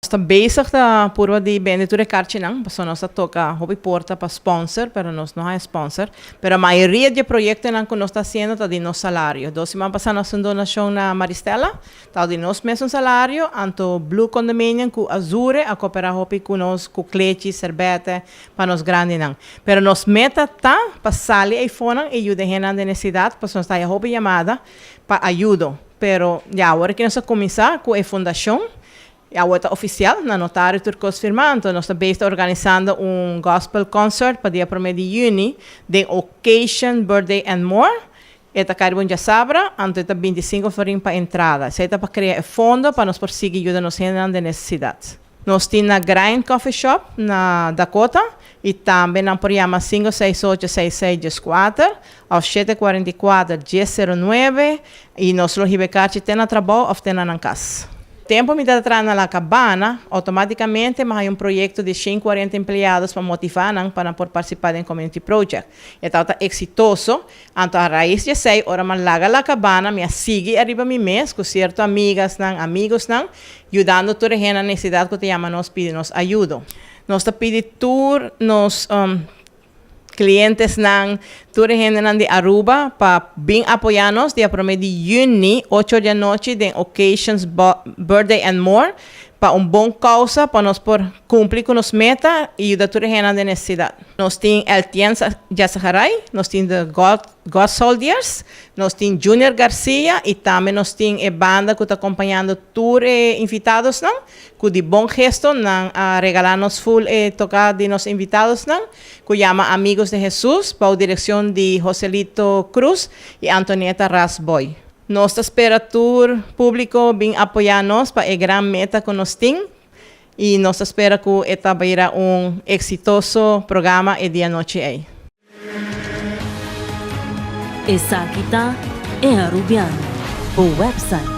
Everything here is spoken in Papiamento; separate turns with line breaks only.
Ta bezig ta purba di bende tur e karchinan, pasobra nos ta toka hopi porta pa sponsor, pero nos no haya sponsor. Pero mayoria di e proyektonan ku nos ta hasiendo ta di nos salario. Dos siman pasá nos hasi un donashon na Maristella, ta di nos mesun salario, anto Blue Condominium ku Azure a koperá hopi ku nos ku klechi, serbètè pa nos grandinan. Pero nos meta ta pa sali eifonan i yuda hendenan den nesesidat, pasobra nos ta haya hopi yamada pa ayudo. Pero ya awor ki nos a kuminsá ku e fundashon, E awor ta oficial, na notario tur cos firma, anto nos ta bezig ta organisando un gospel concert pa dia prome di juni den Occasion Birthday and More. E ta cay riba un djasabra, anto e ta 25 florin pa entrada. Esey ta pa crea e fondo pa nos por sigui yuda nos hendenan den necesidad. Nos tin na Grind Coffee Shop na Dakota y tambe nan por yama 568 66 14 of 744 10 09 y nos lo hiba e karchi te na trabou of te na nan cas. Tempo mi ta traha na La Cabana, automaticamente mi haya un proyecto di 140 empleados pa motiva nan pa nan por participa den Community Project. E tabata exitoso, anto a raiz di esey ora mi a laga La Cabana mi a sigui ariba mi mes cu cierto amigasnan, amigosnan, yudando tur e hende na necesidad cu ta yama nos pidi nos ayudo. Nos ta pidi tur nos clientesnan, tur e hendenan di Aruba pa bin apoya nos dia prome di juni, 8 or di anochi den Occasions Birthday and More pa un bon causa pa nos por cumpli cu nos meta y yuda tur e hendenan den necesidad. Nos tin Eltien Yasegaray, nos tin The God, God Soldiers, nos tin Junior Garcia y tambe nos tin e banda cu ta acompañando tur e invitadosnan cu di bon gesto nan a regala nos full e toca di nos invitadosnan cu yama Amigos de Jesus bou direccion di Joselito Cruz y Antonieta Rasboy. Nos ta spera tur publico bin apoya nos pa e gran meta cu nos tin y nos ta spera cu e ta bira un exitoso programa e dia nochi ey.
Esaki ta E Arubiano, bo website.